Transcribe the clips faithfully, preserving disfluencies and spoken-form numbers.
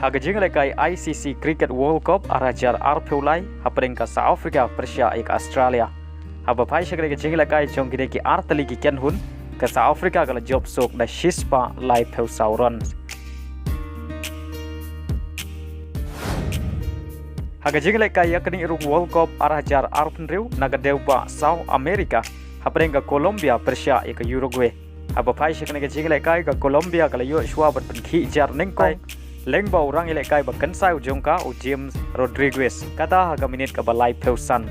Ha ka jingïalehkai I C C Cricket World Cup ar hajar arphew lai, hapdeng ka South Africa pyrshah ïa ka Australia. Haba phai sha kane ka jingïalehkai jong kine ki artylli ki kynhun, ka South Africa ka la jop suk da shispah laiphew saw runs. Ha ka jingïalehkai ïaknieh rung World Cup ar hajar arphew hynriew na ka dewbah South America, hapdeng ka Colombia pyrshah ïa ka Uruguay. Haba phai sha kane ka jingïalehkai, ka Colombia ka la ïoh shuwa ban pynkhih jar nyngkong lyngba u rangïalehkai ba kynsai u jong ka, u James Rodriguez, kata ha ka minit kaba laiphew san.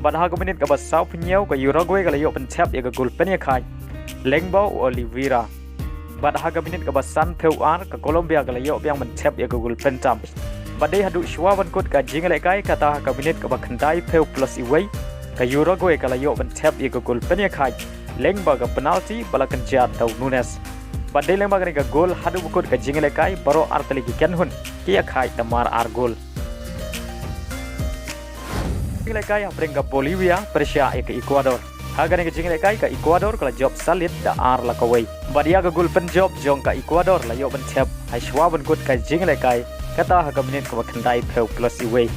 Bad ha ka minit kaba sawphew hynñiew, ka Uruguay ka la ïoh pynthep ïa ka gol pynïakhaid lyngba u Oliveira. Bad ha ka minit kaba sanphew ar, ka Colombia ka la ïoh biang ban thep ïa ka gol pyntam. Bad dei haduh shuwa ban kut ka jingïalehkai, kata ha ka minit kaba khyndaiphew plus iwei, ka Uruguay ka la ïoh ban thep ïa ka gol pynïakhaid lyngba ka penalti ba la kynjat da u Nunes. Bad dei lyngba kane ka gol haduh ba kut ka jingïalehkai, baroh artylli ki kynhun ki ïakhaid da mar ar gol. Jingïalehkai hapdeng ka Bolivia pyrshah ïa ka Ecuador. Ha kane ka jingïalehkai, ka Ecuador ka la jop salit da ar la kawei. Bad ïa ka gol pynjop jong ka Ecuador la ïoh ban thep ha shuwa ban kut ka jingïalehkai, kata ha ka minit kaba khyndaiphew plus iwei.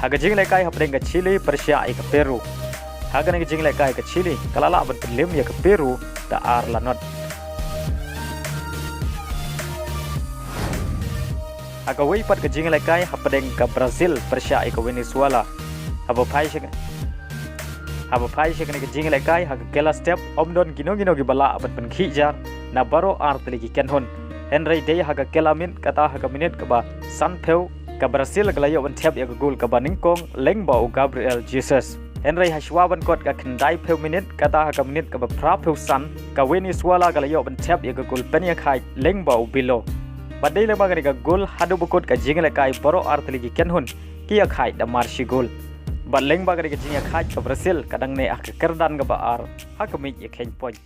Ha ka jingïalehkai hapdeng ka Chile pyrshah ïa ka Peru. Ha kane ka jingïalehkai, ka Chile ka la lah ban pynlem ïa ka Peru da ar la not. Ha kawei pat ka jingïalehkai hapdeng ka Brazil pyrshah ïa ka Venezuela. Haba phai sha, haba phai sha kane ka jingïalehkai, ha ka kylla step ym don kino kino kiba lah ban pynkhih jar na baroh artylli ki kynhun. Hynrei dei ha ka kylla miet, kata ha ka minit kaba sanphew, ka Brazil ka la ïoh ban thep ïa ka gol kaba nyngkong lyngba u Gabriel Jesus. Hynrei ha shuwa ban kut ka khyndaiphew minit, kata ha ka minit kaba phraphew san, ka Venezuela ka la ïoh ban thep ïa ka gol pynïakhaid lyngba u Belo. Bad dei lyngba kane ka gol haduh ba kut ka jingïalehkai, baroh artylli ki kynhun ki ïakhaid da mar shi gol. Bad lyngba kane ka jingïakhaid, ka Brazil ka dang neh ha ka kyrdan kaba ar ha ka miej ïakheiñ point.